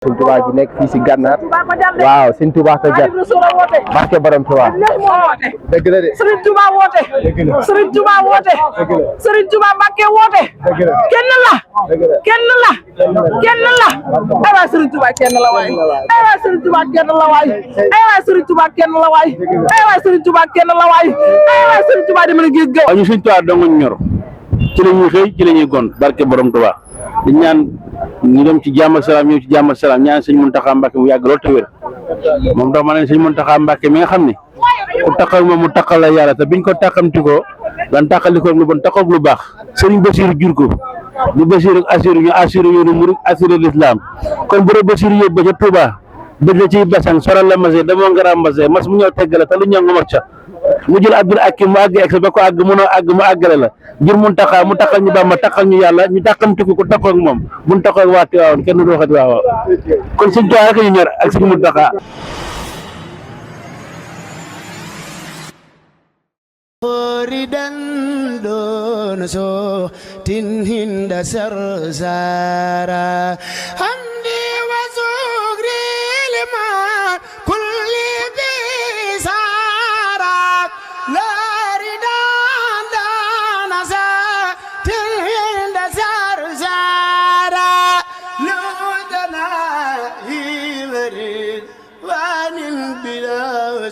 Sëñ Tuubaa gi nekk fii si Gànnaar waaw Sëñ Tuubaa ko jar barke borom Tuubaa dëgg la de Sëriñ Tuubaa woote Sëriñ Tuubaa woote Sëriñ Tuubaa Mbàkke woote kenn la kenn la kenn la ay waay Sëriñ Tuubaa kenn la waay ay waay Sëriñ Tuubaa kenn la waay ay waay Sëriñ Tuubaa kenn la waay ay waay Sëriñ Tuubaa kenn la waay ay waay Sëriñ Tuubaa di mën a gis gaw ñu Sëñ Tuubaa dong ñor ci la ñuy xëy ci la ñuy gont barke borom Tuubaa di ñaan ñu dem ci jàmm ak salaam ñëw ci jàmm ak salaam ñaan sëñ Muntaxa Mbàkke mu yàgg lool te wér moom tax ma ne sëñ Muntaxa Mbàkke mi nga xam ne ku taxal moom mu taxal la yàlla te biñ ko taxamtikoo daan taxalikoo lu bon taxaw lu baax sëriñ Basiru jur ko bu Basiru ak Asiru ñu assuré yoonu murid assuré l'islam kon bu dee Basiru yóbbu ba ca Touba dëgg la ciy basang soral la masé demoo ngara mbasé mas mu ñëw teggale te lu ñëw nga mat ca mu jël Abdul Akim mu àgg egg ba ko àgg mënoo àgg mu àggale la ngir mun taxaa mu taxal ñu Bàmba taxal ñu yàlla ñu taxamtiku ko taxaw ak moom buñ taxaw ak waa Tiwaawan kenn du waxati waaw kon Sëñ Tuubaa rek ñu ñor ak Sëñ Muntaxa Foridan doon so tin hinda sarsara hamdi wa sugri lima kulli bisara laridan dana sa tin hinda sarsara ludana hibarid wanin bila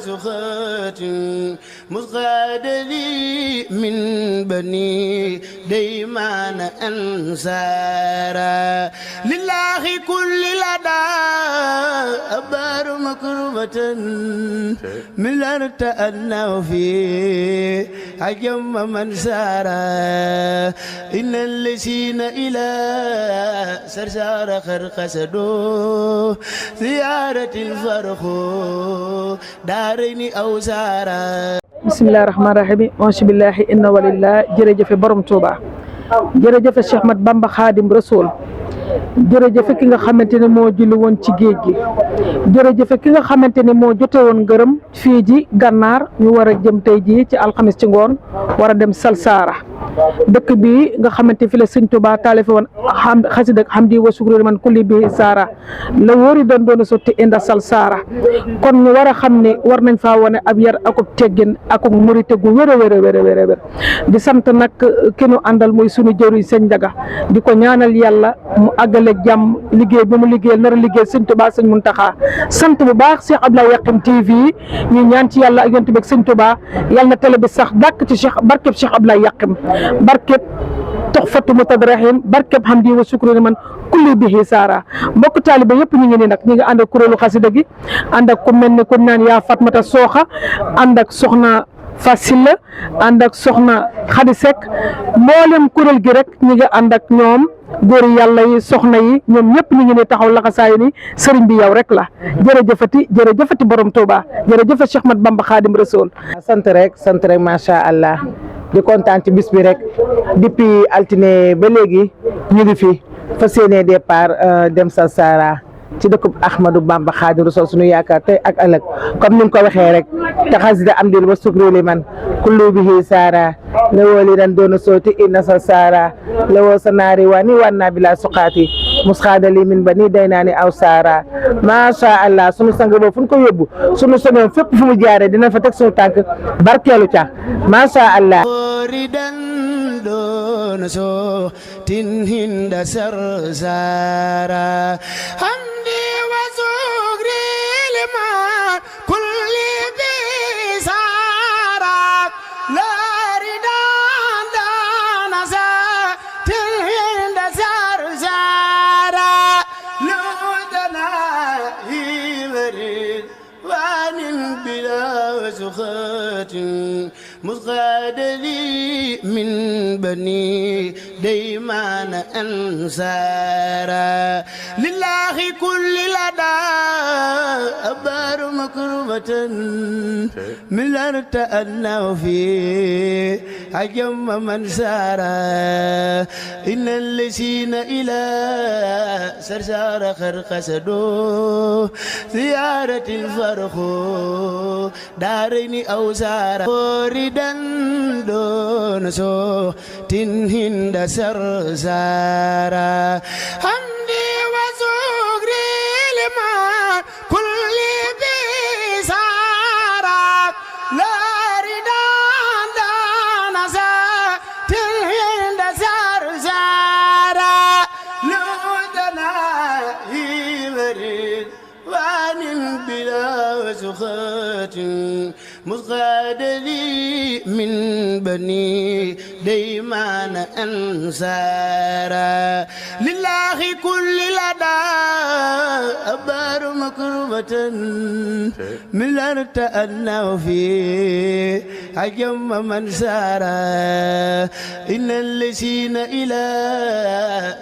sukhatin مسغاد لي من بني ديمان أنصارا لله كل لدى أبار مكربة من الأرض أنه فيه عجم من سارا إن الذين إلى سرسار خرقسدو زيارة الفرخ دارين أو سارا bismillahi rahmaani rahim ansi billahi inna walillah jërëjëfe borom Touba jërëjëfe Cheikh Ahmad Bamba Xaadim Rasul jërëjëfe ki nga xamante ne moo julli woon ci géej gi jërëjëfe ki nga xamante ne moo jote woon ngërëm fii ji Gànnaar ñu war a jëm tey jii ci alxamis ci ngoon war a dem Salsaara dëkk bi nga xamante fi la Sëñ Tuubaa taalife woon xasida hamdi wa sukri man kulli bi saara la wóori doon sotti inda Salsaara kon ñu war a xam ne war nañ faa wane ab yar akub teggin akub murite gu wér a wér di sant nag ki nu àndal muy sunu jëriñ Sëñ Njaga di ko ñaanal yàlla mu àggale jàmm liggéey bi mu liggéeyal nar a liggéey Sëñ Tuubaa Sëñ Muntaxa sant bu baax Cheikh Abdoulaye Yakhim TV ñu ñaan ci yàlla ak yonent bi ak Sëñ Tuubaa yàlla na télé bi sax dàkk ci Cheikh barkeb Cheikh Abdoulaye Yakhim barkeb Tuhfatu Mutadarrihin barkeb hamdi wa sukri man kulli bihi saara mbokk taaliba yëpp ñu ngi nii nag ñu ngi ànd ak kuréelu xasida gi ànd ak ku mel ne ku naan yaa Fatmata Sooxa ànd ak soxna Fasila ànd ak soxna Xadi Sekk mboolem kuréel gi rek ñu ngi ànd ak ñoom góor yàlla yi soxna yi ñoom ñëpp ñu ngi ne taxaw laxasaayu ni sëriñ bi yow rek la jërëjëfati borom Touba jërëjëfa Cheikh Ahmad Bamba Xaadim Rasul sant rek macha allah di kontaan ci bis bi rek depuis altine ba léegi ñu ngi fi fas yéene départ dem Salsaara ci dëkkub Ahmadou Bamba Xaadim Rasul suñu yaakaar tey ak ëllëg comme ni nga ko waxee rek te xasida am dil wa sukri li man kullu bihi saara la wooli dan doona sooti inna Salsaara la woo sa naari waa ni wan naa bila suqaati musxaadali min ba nii day naa ni aw saara macha allah sunu sang boobu fu ñu ko yóbbu sunu soñoon fépp fu mu jaaree dina fa teg sunu tànk barkeelu ca macha allah doon so tin hinda sarsara hamdi wa sukri lima kulli bisara laridan dana sa tin hinda sarsara ludana hibarid wanin bila sukhatin مسغاد لي من بني ديمان أنصارا لله كل لدى أبار مكربة من الأرض أنه فيه عجم من سارا إن الذين إلى سرسار خرقسدو زيارة الفرخ دارين أو سارا dan doon so tin hinda sarsara hamdi wa sukri وعن بلا سخات مسقاد لي من بني ديمان أنصارا لله كل لدى أبار مكرمة من الأرض أنه فيه أجم من سارا إن الذين إلى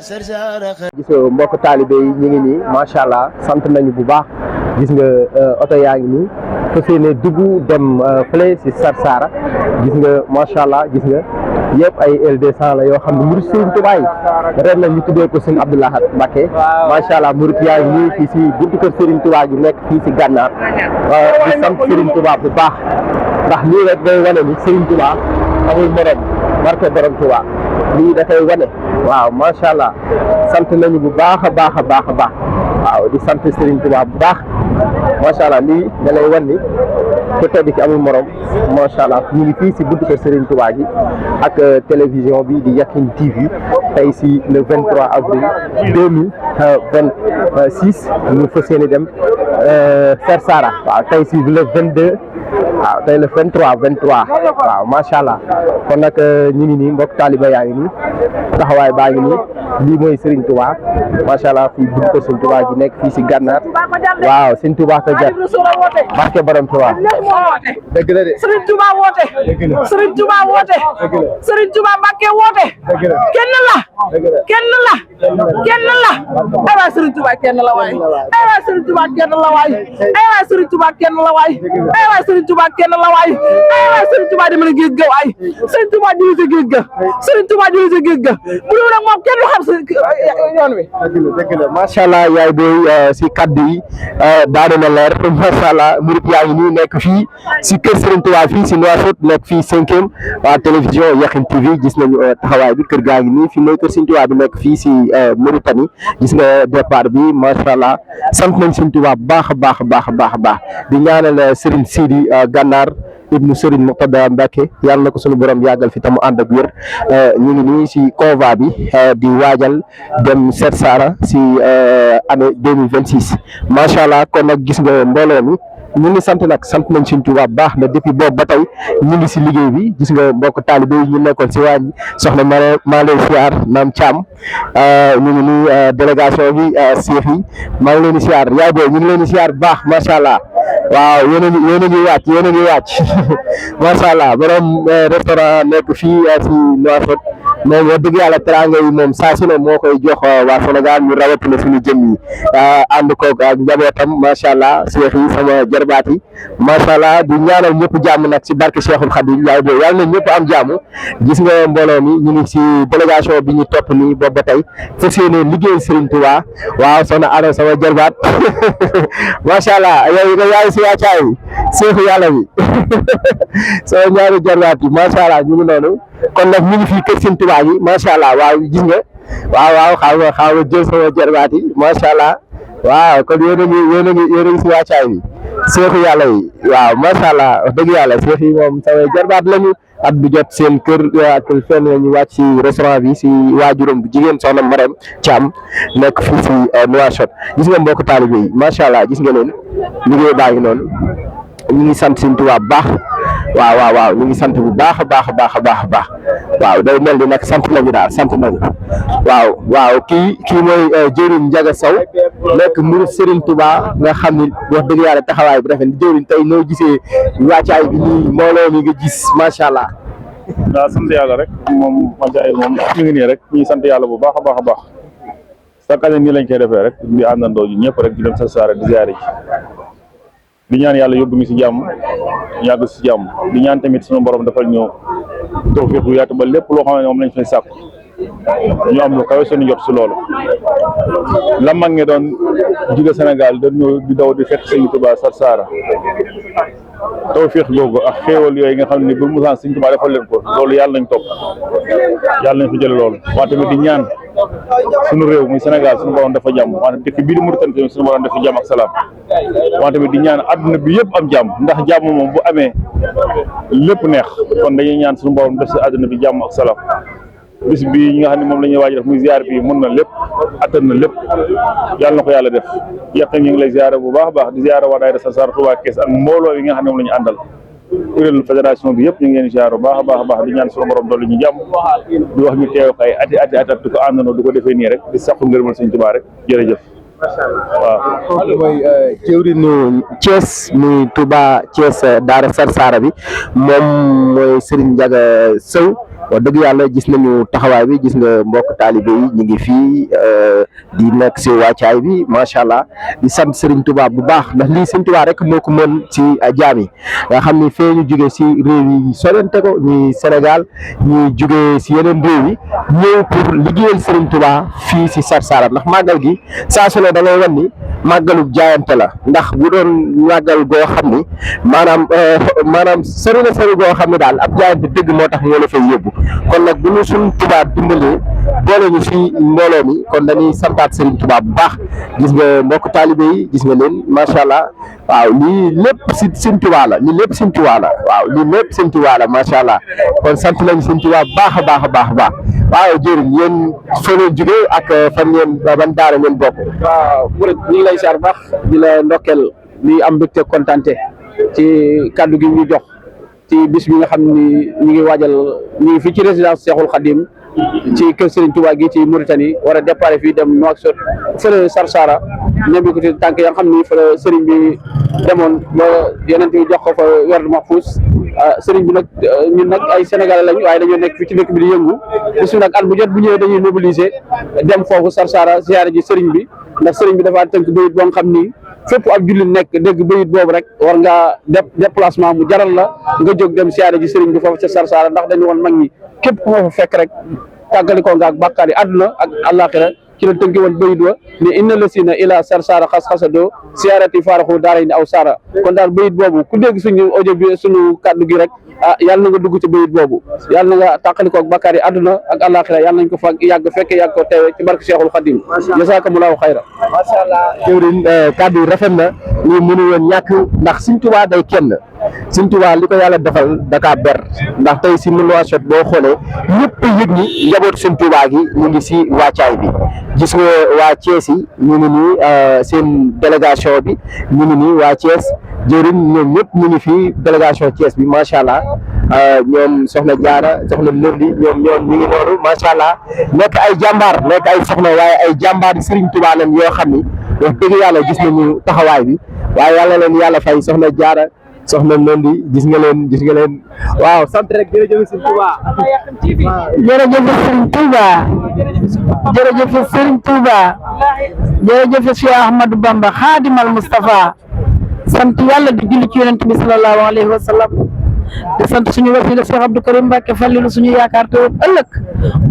سرسار gis nga mbokk taalibe yi ñu ngi nii macha allah sant nañu bu baax gis nga oto yaa ngi nii fas yéene dugg dem fële si Sarsara gis nga macha allah gis nga yëpp ay L200 la yoo xam ne murid Serigne Touba yi ren la ñu tuddee ko Serigne Abdou Lahad Mbacké macha allah murid yaa ngi nii fii si buntu kër Serigne Touba gi nekk fii si Gànnaar di sant Serigne Touba bu baax ndax lii rek day wane ni Serigne Touba amul morom barke borom Touba lii dafay wane waaw macha allah sant nañu bu baax a baax a baax a baax waaw di sant Serigne Touba bu baax macha allah lii da lay wan ni ku tedd ki amul morom macha allah ñu ngi fii si buntu kër Serigne Touba gi ak télévision bi di Yakhine TV tey si le 23 avril 2026 ñu fas yéene dem Sarsara waaw tey si le 22 waaw tey le 23 waaw macha allah kon nag ñu ngi nii mbokk taaliba yaa ngi nii taxawaay baa ngi nii lii mooy Serigne Touba macha allah fii buntu kër Serigne Touba gi nekk fii si Gànnaar waaw Serigne Touba ko jar barke borom Touba dëgg la de Serigne Touba woote Serigne Touba woote Serigne Touba Mbacké woote kenn la kenn la kenn la ay waay Serigne Touba kenn la waay ay waay Serigne Touba kenn la waay ay waay Serigne Touba kenn la waay ay waay Serigne Touba kenn la waay ay waay Serigne Touba dem na géej ga waay Serigne Touba jëli sa géej ga Serigne Touba jëli sa géej ga bu dul nag moom kenn du xam yoon wi dëgg la macha allah yaay booy si kaddu yi daanu na leer macha allah murid yaa ngi nii nekk fii si kër Serigne Touba fii si Nouakchott nekk fii 5e waa télévision Yakhine TV gis nañu taxawaay bi kër gaa ngi nii fii mooy kër Serigne Touba bi nekk fii si Mauritanie gis nga départ bi macha allah sant nañ Serigne Touba baax a baax a baax a baax a baax di ñaanal Serigne Sidi Gànnaar ibnu Serigne Mourtada Mbacké yàlla na ko sunu borom yàggal fi tamu ànd ak wér ñu ngi nii si convoi bi di waajal dem Sarsara si année 2026 macha allah kon nag gis nga mbooloo mi ñu ngi sant nag sant nañ Serigne Touba baax na depuis boobu ba tey ñu ngi si liggéey bi gis nga mbokk taalibe yi ñu nekkoon si waañ soxna maa lay siyaar naam Thiam ñu ngi nii délégation bi Cheikh yi maa ngi leen di siyaar yaay booy ñu ngi leen di siyaar baax macha allah waaw yéen a ngi wàcc macha allah borom restaurant nekk fii si Nouakchott moom wax dëgg yàlla teranga yi moom saa su ne moo koy jox waa Sénégal ñu rawatina suñu jëm yi ànd koog ak njabootam macha allah Cheikh yi sama jarbaat yi macha allah di ñaanal ñëpp jàmm nag si barke Cheikhul Khadim yaay booy yàlla na ñëpp am jàmm gis nga mbooloo mi ñu ngi si délégation bi ñu topp nii boobu ba tey fas yéene liggéeyal Serigne Touba waaw soxna Ada sama jarbaat macha allah yow yaay si wàccaay bi Cheikh yàlla bi sama ñaari jarbaat yi macha allah ñu ngi noonu kon nag ñu ngi fii kër Serigne Touba yi macha allah waaw gis nga waaw xaw ma jël sama jarbaat yi macha allah waaw kon yéen a ngi si wàccaay bi Cheikh yàlla yi waaw macha allah wax dëgg yàlla Cheikh yi moom samay jarbaat lañu at bu jot seen kër ak fenn lañu wàcc si restaurant bi si waajuram bu jigéen soxna Marème Thiam nekk fii si Nouakchott gis nga mbokk taalibe yi macha allah gis nga leen liggéey baa ngi noonu ñu ngi sant Serigne Touba bu baax waaw ñu ngi sant bu baax a baax waaw day mel ni nag sant nañu daal sant nañu waaw kii mooy jëriñ Ndiaga Sow nekk murid Serigne Touba nga xam ni wax dëgg yàlla taxawaay bi rafet jëriñ tey noo gisee wàccaay bi nii mbooloo mi nga gis macha allah. waaw sant yàlla rek moom wàccaay moom ñu ngi nii rek ñu sant yàlla bu baax a baax chaque année nii lañ koy defee rek di àndandoo ñu ñëpp rek di dem Sarsara di ziare ji di ñaan yàlla yóbbu ñu si jàmm yàgg si jàmm di ñaan tamit suñu borom dafal ñu tawfiq bu yaatu ba lépp loo xam ne moom lañ fay sàkk ñu am lu kawe suñu jot si loolu la mag ngi doon jóge Sénégal dañ ñëw di daw di fekk Serigne Touba Sarsara tawfiq googu ak xéewal yooyu nga xam ne bu musaan Serigne Touba defal leen ko loolu yàlla nañ topp yàlla nañ fi jële loolu wante tamit di ñaan suñu réew muy Sénégal suñu borom dafa jàmm wante dëkk bii di Mauritanie tamit suñu borom dafa jàmm ak salaam wante tamit di ñaan adduna bi yëpp am jàmm ndax jàmm moom bu amee lépp neex kon dañuy ñaan suñu borom def si adduna bi jàmm ak salaam bis bi ñi nga xam ne moom la ñuy waaj def muy ziar bi mën na lépp attan na lépp yàlla na ko yàlla def yàq ñu ngi lay ziar bu baax a baax di ziar waa daayira Sarsara Touba Kees ak mbooloo yi nga xam ne moom la ñu àndal kuréel fédération bi yëpp ñu ngi leen ziar bu baax a baax a baax di ñaan suñu borom dolli ñu jàmm di wax ñu teew ay ati di ko àndandoo du ko defee nii rek di sàkku ngërëmal Sëñ Tuubaa rek jërëjëf. waaw mooy jëwriñu Thiès muy Touba Thiès daara Sarsara bi moom mooy Serigne Ndiaga Sow wax dëgg yàlla gis nañu taxawaay bi gis nga mbokk taalibe yi ñu ngi fii di nekk si wàccaay bi macha allah di sant Serigne Touba bu baax ndax lii Serigne Touba rek moo ko mën si jaam yi nga xam ni fee ñu jógee si réew yi sorente ko ñuy Sénégal ñuy jógee si yeneen réew yi ñëw pour liggéeyal Serigne Touba fii si Sarsara ndax màggal gi saa su ne da ngay wan ni màggalu jaayante la ndax bu doon màggal goo xam ni maanaam sori na sori goo xam ne daal ab jaayante dëgg moo tax moo la fay yóbbu kon nag bu ñu suñ Touba dimbalee boole ñu si mbooloo mi kon dañuy santaat Serigne Touba bu baax gis nga mbokk taalibe yi gis nga leen macha allah waaw lii lépp si Serigne Touba la lii lépp Serigne Touba la waaw lii lépp Serigne Touba la macha allah kon sant nañ Serigne Touba baax a baax a baax a baax waaw jërëjëf yéen foo leen jógee ak fan ngeen ban daara ngeen bokk. waaw Mouride ñu ngi lay siyaar baax di la ndokkeel di am mbégte kontante ci kaddu gi ñu jox ci bis bi nga xam ni ñu ngi waajal ñu ngi fii ci résidence Cheikhoul Khadim ci kër Serigne Touba gi ci Mauritanie war a départ fii dem Nouakchott fële Sarsara ñebe ko ci tànk ya nga xam ni fële Serigne bi demoon ba yeneen bi jox ko fa werd Mahfous Serigne bi nag ñun nag ay Sénégalais lañ waaye dañoo nekk fii ci dëkk bi di yëngu bis bi nag at bu jot bu ñëwee dañuy mobiliser dem foofu Sarsara ziyaare ji Serigne bi ndax Serigne bi dafa tënk bayit boo nga xam ni fépp ab jullit nekk dégg bayit boobu rek war ngaa déplacement mu jaral la nga jóg dem siyaare ji Serigne bi foofu ca Sarsara ndax dañu woon mag ñi képp ku ma fa fekk rek tàggalikoo nga ak bàkkaar yi àdduna ak àllaaxira ci la tënki woon bayit wa ne inna lasina ila Sarsara xas-xasadoo siyaarati faaraxu daara yi ni aw saara kon daal bayit boobu ku dégg suñu audio bi suñu kàddu gi rek yàlla na nga dugg ci bayit boobu yàlla na nga tàqalikoo ak bàkkaar yi àdduna ak àllaaxira yàlla nañ ko fa yàgg fekke yàgg ko teewe ci barke Cheikhul Khadim jazakumullahu xayra macha allah jëwriñ kàddu yi rafet na lii mënu woon ñàkk ndax Serigne Touba day kenn Serigne Touba li ko yàlla defal Dakar ber ndax tey si Nouakchott boo xoolee ñëpp yëg ni njabootu Serigne Touba gi ñu ngi si wàccaay bi gis nga waa Thiès yi ñu ngi nii seen délégation bi ñu ngi nii waa Thiès jëwriñ ñoom ñëpp ñu ngi fii délégation Thiès bi macha allah ñoom soxna Diarra soxna Ndordi ñoom ñu ngi noonu macha allah nekk ay jàmbaar nekk ay soxna waaye ay jàmbaar Serigne Touba lañ yoo xam ni wax dëgg yàlla gis nañu taxawaay bi waaye yàlla leen yàlla fay soxna Diarra soxna Ndordi gis nga leen waaw sant rek jërëjëf Serigne Touba. jërëjëf Serigne Touba jërëjëf Serigne Touba jërëjëf Cheikh Ahmadou Bamba Khadimal Moustapha sant yàlla di julli ci yonent bi sallallahu alayhi wa sallam di sant suñu wasila Cheikh Abdou Karim Mbacké Fallilu suñu yaakaar te ëllëg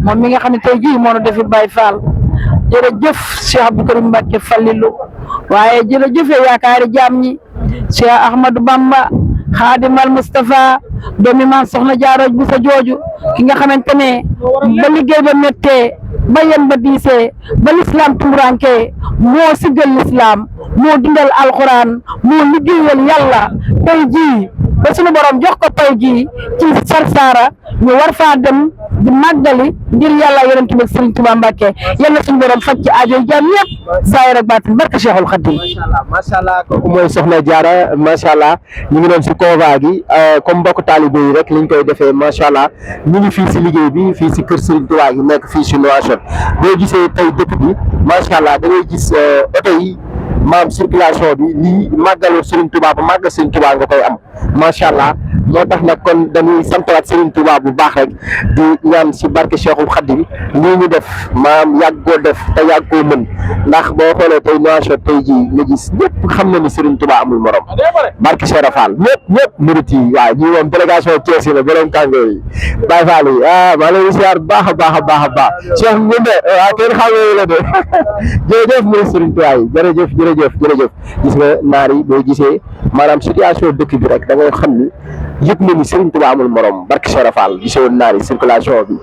moom mi nga xam ne tey jii moo nu defi Baye Fall jërëjëf Cheikh Abdou Karim Mbacké Fallilu waaye jërëjëf yaakaari jaam ñi Cheikh Ahmadou Bamba Khadimal Moustapha doomi maam soxna Jaara bu sa jooju ki nga xamante ne ba liggéey ba méttee ba yen ba diisee ba l'islam tumuranke moo siggal l'islam moo dundal alquran moo liggéeyal yàlla tey jii ba suñu borom jox ko tey jii ci Sarsara ñu war faa dem di màggali ngir yàlla yonent bi Serigne Touba Mbacké yàlla suñu borom faj ci aajo jaam yëpp zaahir ak baatin barke Cheikhul Khadim. macha allah kooku mooy soxna Diarra macha allah ñu ngi doon si convoi gi comme mbokk taalibe yi rek liñ koy defee macha allah ñu ngi fii si liggéey bi fii si kër Serigne Touba gi nekk fii si Nouakchott boo gisee tey dëkk bi macha allah da ngay gis oto yi maam circulation bi lii màggalu Serigne Touba ba màggal Serigne Touba nga koy am macha allah moo tax nag kon dañuy santaat Serigne Touba bu baax rek di ñaan si barke Cheikhul Khadim lii ñu def maam yàgg koo def te yàgg koo mën ndax boo xoolee tey Nouakchott tey jii nga gis ñëpp xam na ni Serigne Touba amul morom barke Cheikh Fall ñëpp murit yi waaw ñi moom délégation Thiès yi la borom kàngoo yi Baye Fall yi maa leen di siyaar baax a baax a baax a baax Cheikh Ngounde waaw kenn xamee la de jërëjëf murit Serigne Touba yi jërëjëf gis nga naar yi boo gisee maanaam situation dëkk bi rek da ngay xam ni yëpp na ni Serigne Touba amul morom barke Cheikh Fall gisee woon naa ni circulation bi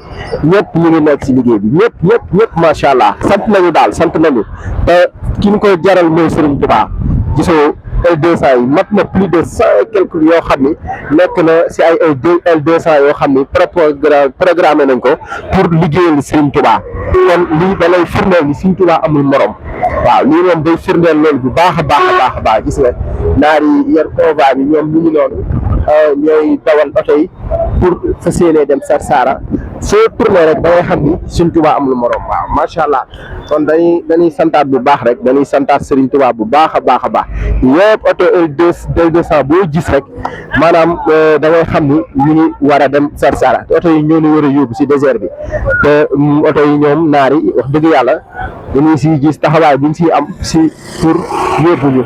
ñëpp ñu ngi nekk si liggéey bi ñëpp macha allah sant nañu daal sant nañu te ki ñu ko jaral mooy Serigne Touba gisoo L200 yi mat na plus de 100 et quelques yoo xam ni nekk na si ay L200 yoo xam ni programmé nañ ko pour liggéeyal Serigne Touba kon lii da lay firndeel ni Serigne Touba amul morom waaw lii moom day firndeel loolu bu baax a baax a baax gis nga naar yi yor convoi bi ñoom ñu ngi noonu ñooy dawal oto yi pour fas yéene dem Sarsara soo tourné rek da ngay xam ni Serigne Touba amul morom waaw macha allah kon dañuy santaat bu baax rek dañuy santaat Serigne Touba bu baax a baax yëpp oto L200 boo gis rek maanaam da ngay xam ni ñu ngi war a dem Sarsara te oto yi ñoo ñu war a yóbbu si désert bi te oto yi ñoom naar yi wax dëgg yàlla dañuy siy gis taxawaay bi ñu siy am si pour yóbbu ñu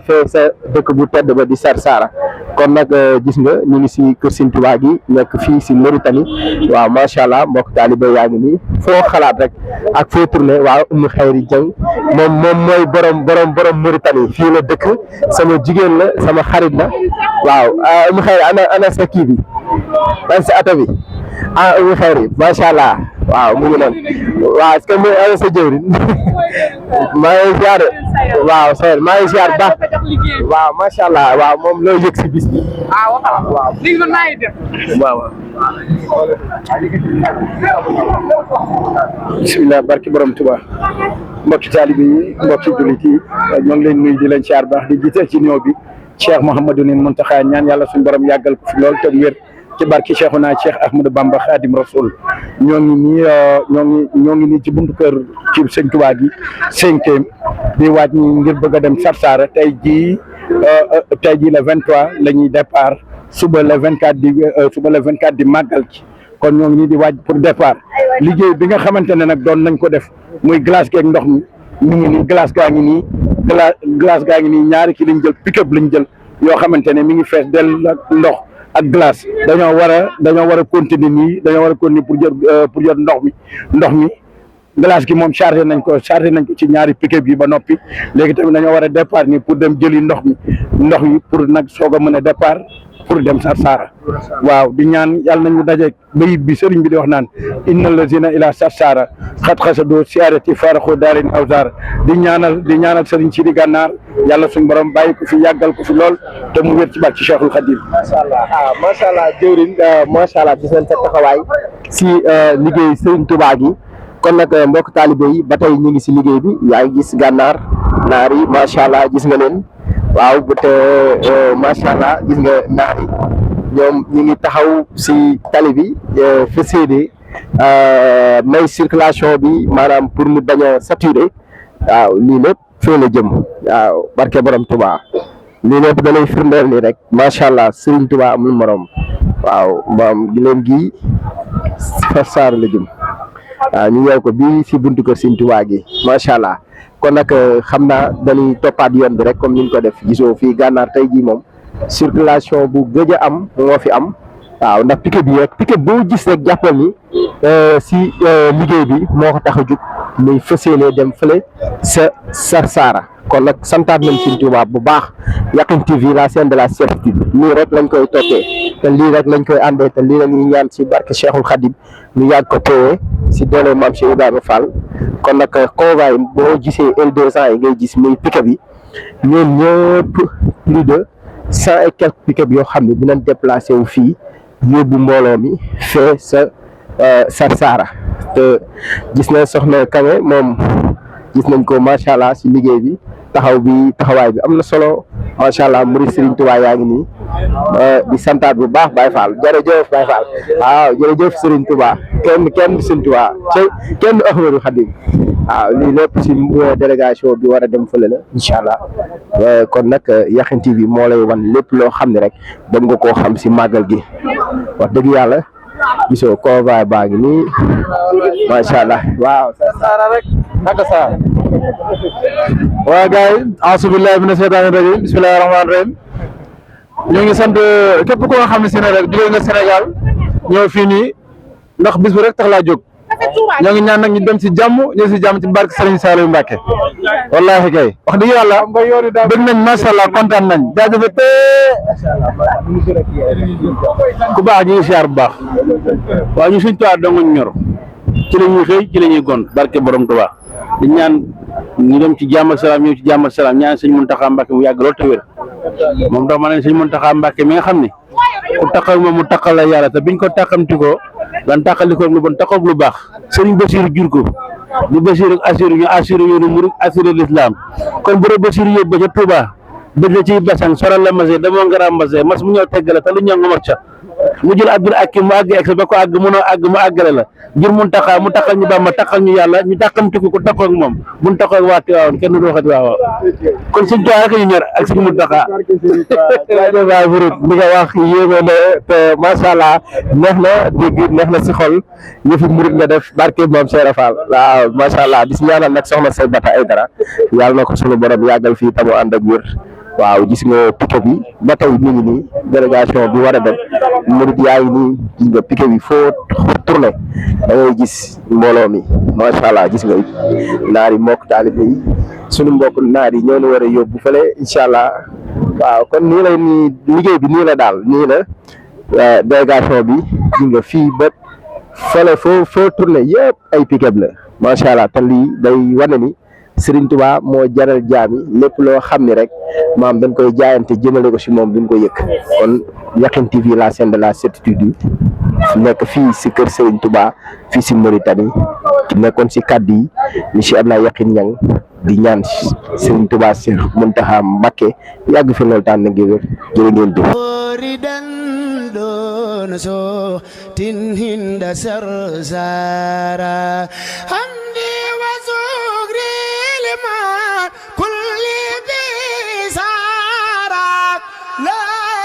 fee sa dëkk bu tedd ba di Sarsara kon nag gis nga ñu ngi si kër Serigne Touba gi nekk fii si Mauritanie waaw macha allah mbokk taaliba yaa ngi nii foo xalaat rek ak foo tourné waaw Umu Xayri Jeng moom mooy borom Mauritanie fii la dëkk sama jigéen la sama xarit la waaw Umu Xayri ana sa kii bi ana sa ato bi Umu Xayri macha allah waaw mu ngi noonu waaw est-ce que mooy ana sa jëwriñ maa ngi ziar waaw sër maa ngi ziar baax waaw macha allah waaw moom loo yëg si bis bi waaw léegi man maa ngi dem waaw bismillah barki borom Tuba mbokki taalibe yi mbokki jullit yi ñoo ngi leen nuyu di leen ziar baax di jiite ci ñëw bi Cheikh Mouhamadou Mountakha ñaan yàlla suñu borom yàggal ko fi lool te wér ci barki Cheikhuna Cheikh Ahmadou Bamba Khadim Rasoul ñoo ngi nii ci buntu kër ci Sëñ Touba gi 5e di waaj ñi ngir bëgg a dem Sarsara tey jii le 23 la ñuy départ suba le 24 di màggal ci kon ñoo ngi nii di waaj pour départ liggéey bi nga xamante ne nag doon nañ ko def muy glace geeg ndox mi ngi nii glace gaa ngi nii ñaari ki lañ jël pick-up lañ jël yoo xamante ne mi ngi fees dell ak ndox ak glace dañoo war a continuer nii pour jot ndox mi glace gi moom chargé nañ ko ci ñaari pick-up yi ba noppi léegi tamit dañoo war a départ nii pour dem jëli ndox mi pour nag soog a mën a départ pour dem Sarsara waaw di ñaan yàlla nañu daje bayit bi sëriñ bi di wax naan inna lazina ila Sarsara xat xasado siarati faraxu daarin awsar di ñaanal sëriñ si di gànnaar yàlla suñu borom bàyyi ko fi yàggal ko fi lool te mu wér ci barke ci Cheikhul Khadim macha allah jëwriñ macha allah gis nañ sa taxawaay si liggéey sëriñ Touba gi kon nag mbokk taalibe yi ba tey ñu ngi si liggéey bi yaa ngi gis gànnaar naar yi macha allah gis nga leen waaw bu te macha allah gis nga naar yi ñoom ñu ngi taxaw si tali bi fa séedee may circulation bi maanaam pour mu bañ a saturé waaw lii lépp fee la jëm waaw barke borom Touba lii lépp da lay firndeel nii rek macha allah Serigne Touba amul morom waaw mbaam gileem gi Sarsara la jëm waaw ñu ñëw ko bii si buntu kër Serigne Touba gi macha allah. kon nag xam naa dañuy toppaat yoon bi rek comme ni ñu ko def gisoo fii gànnaar tey jii moom circulation bu gëj a am moo fi am waaw ndax pick-up bi rek pick-up boo gis rek jàppal ni si liggéey bi moo ko tax a jug muy fas yéene dem fële sa Sarsara kon nag santaat nañ Serigne Touba bu baax Yakhine TV la chaîne de la certitude lii rek lañ koy toppee te lii rek lañ koy àndee te lii la ñuy ñaan si barke Cheikhul Khadim ñu yàgg ko teewee si doole Maam Cheikh Ibrahima Fall kon nag convoi boo gisee L200 yi ngay gis muy pick-up yi ñoom ñëpp plus de 100 et quelques pick-up yoo xam ne dinañ déplacé wu fii yóbbu mbooloo mi fee sa Sarsara te gis na soxna Kame moom gis nañ ko macha allah si liggéey bi taxawaay bi am na solo macha allah murid Serigne Touba yaa ngi nii di santaat bu baax Baye Fall jërëjëf Baye Fall waaw jërëjëf Serigne Touba kenn Serigne Touba kenn Ahmadou Khadim waaw lii lépp si délégation bi war a dem fële la incha allah kon nag Yakhine TV moo lay wan lépp loo xam ne rek bëgg nga koo xam si màggal gi wax dëgg yàlla gisoo convoi baa ngi nii macha allah waaw Sarsara rek naka saa waaw gars yi asubillahi mina seytaani rajim bismillahi rahmaani rahim ñu ngi sant képp ko nga xam ne si ne rek jóge nga Sénégal ñëw fii nii ndax bis bu rek tax laa jóg ñoo ngi ñaan nag ñu dem si jàmm ñëw si jàmm ci barke Serigne Saliou Mbacké wallahi kay wax dëgg yàlla bëgg nañ macha allah kontaan nañ jaajëf ku baax ñu ngi siyaar bu baax waaw ñu suñ tuwaa donguñ ñor ci la ñuy xëy ci la ñuy gont barke borom Tuubaa di ñaan ñu dem ci jàmm ak salaam ñëw ci jàmm ak salaam ñaan sëñ Muntaxa Mbàkke mu yàgg lool te wér moom tax ma ne sëñ Muntaxa Mbàkke mi nga xam ne ku taxal moom mu taxal la yàlla te biñ ko taxamti ko dan taxaliko lu bon taxaw lu baax sëriñ Basiru jur ko di Basiru ak Asiru ñu assuré yoonu murid assuré l'islam kon bu dee Basiru yóbbu ba ca Touba dëgg la ciy basang soral la masé damoo ngara masé mas mu ñëw teggale te lu ñëw nga mat ca mu jël Abdul Hakim mu àgg egg ba ko àgg mënoo àgg mu àggale la ngir Muntaxa mu taxal ñu Bàmba taxal ñu yàlla ñu taxamti ko taxaw ak moom buñ taxaw ak waa Tiwaawan kenn du waxati waaw kon suñ Tuubaa rek ñu ñor ak suñu Muntaxa waaw Mouride li nga wax yéeme na te macha allah neex na dégg neex na si xol yëfi Mouride nga def barke Maam Cheikh Fall waaw macha allah di si ñaanal nag soxna Saybata Aidara yàlla na ko sunu borom yàggal fii tamu ànd ak wér waaw gis nga piquet bi ba tey mi ngi nii délégation bi war a dem Mouride yaa ngi nii gis nga piquet bi foo tourné da ngay gis mbooloo mi macha allah gis nga naar yi mbokk taalibe yi sunu mbokk naar yi ñoo ñu war a yóbbu fële incha allah waaw kon nii la nii liggéey bi nii la daal nii la délégation bi gis nga fii ba fële foo tourné yëpp ay piquet la macha allah te lii day wane ni Serigne Touba moo jaral jaami lépp loo xam ni rek maam dañ koy jaayante jëmale ko si moom duñ ko yëkk kon Yakhine TV la chaîne de la certitude nekk fii si kër Serigne Touba fii si Mauritanie ki nekkoon si kàddu yi monsieur Abdoulaye Yakhine Niang di ñaan Serigne Touba Cheikh Mountakha Mbacké yàgg fi loolu tànn ngi wér jërë ngeen jëf دون صوت هند سرسارا حمدي وزغري لما كل بسارا لا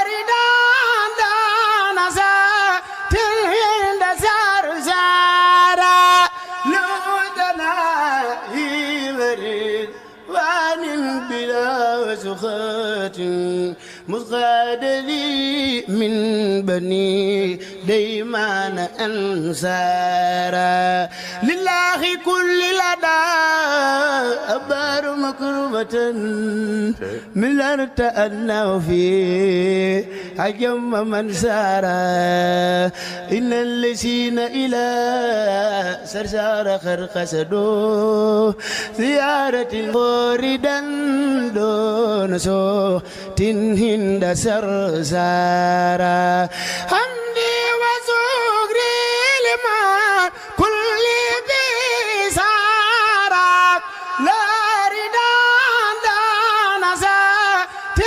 ردان دون صوت هند سرسارا لودنا يبرد وعن بلا سخط مصغد لي من بني ديمان أنصارا لله كل لدى أبار مكرمة من الأرض أنه فيه عجم من سارا إن الذين إلى سرسار خرق سدو زيارة موردا دون صوت هند سرسارا حمدي وزغري لما كل بسارا لا ردان دون صوت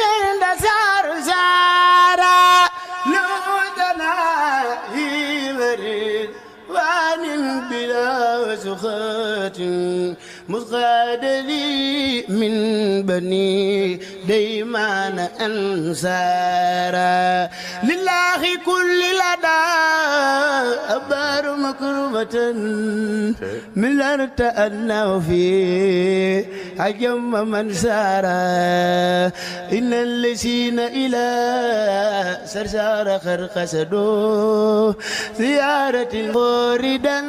هند سرسارا لودنا يبرد وعن بلا سخط مصغد لي من بني ديمان أنصارا لله كل لدى أبار مكرمة من الأرض أنه فيه عجم من سارا إن الذين إلى سرسار خرق سدو زيارة موردا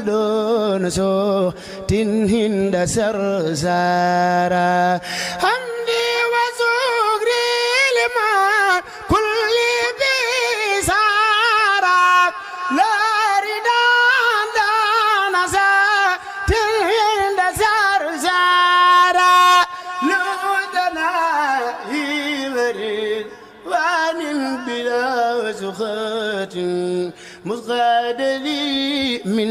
دون صوت هند سرسارا حمدي وزغري لما كل بسارا لا ردان دون صوت هند سرسارا لودنا يبرد وعن بلا سخط مصغد لي من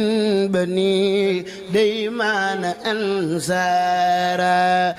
بني ديمان أنصارا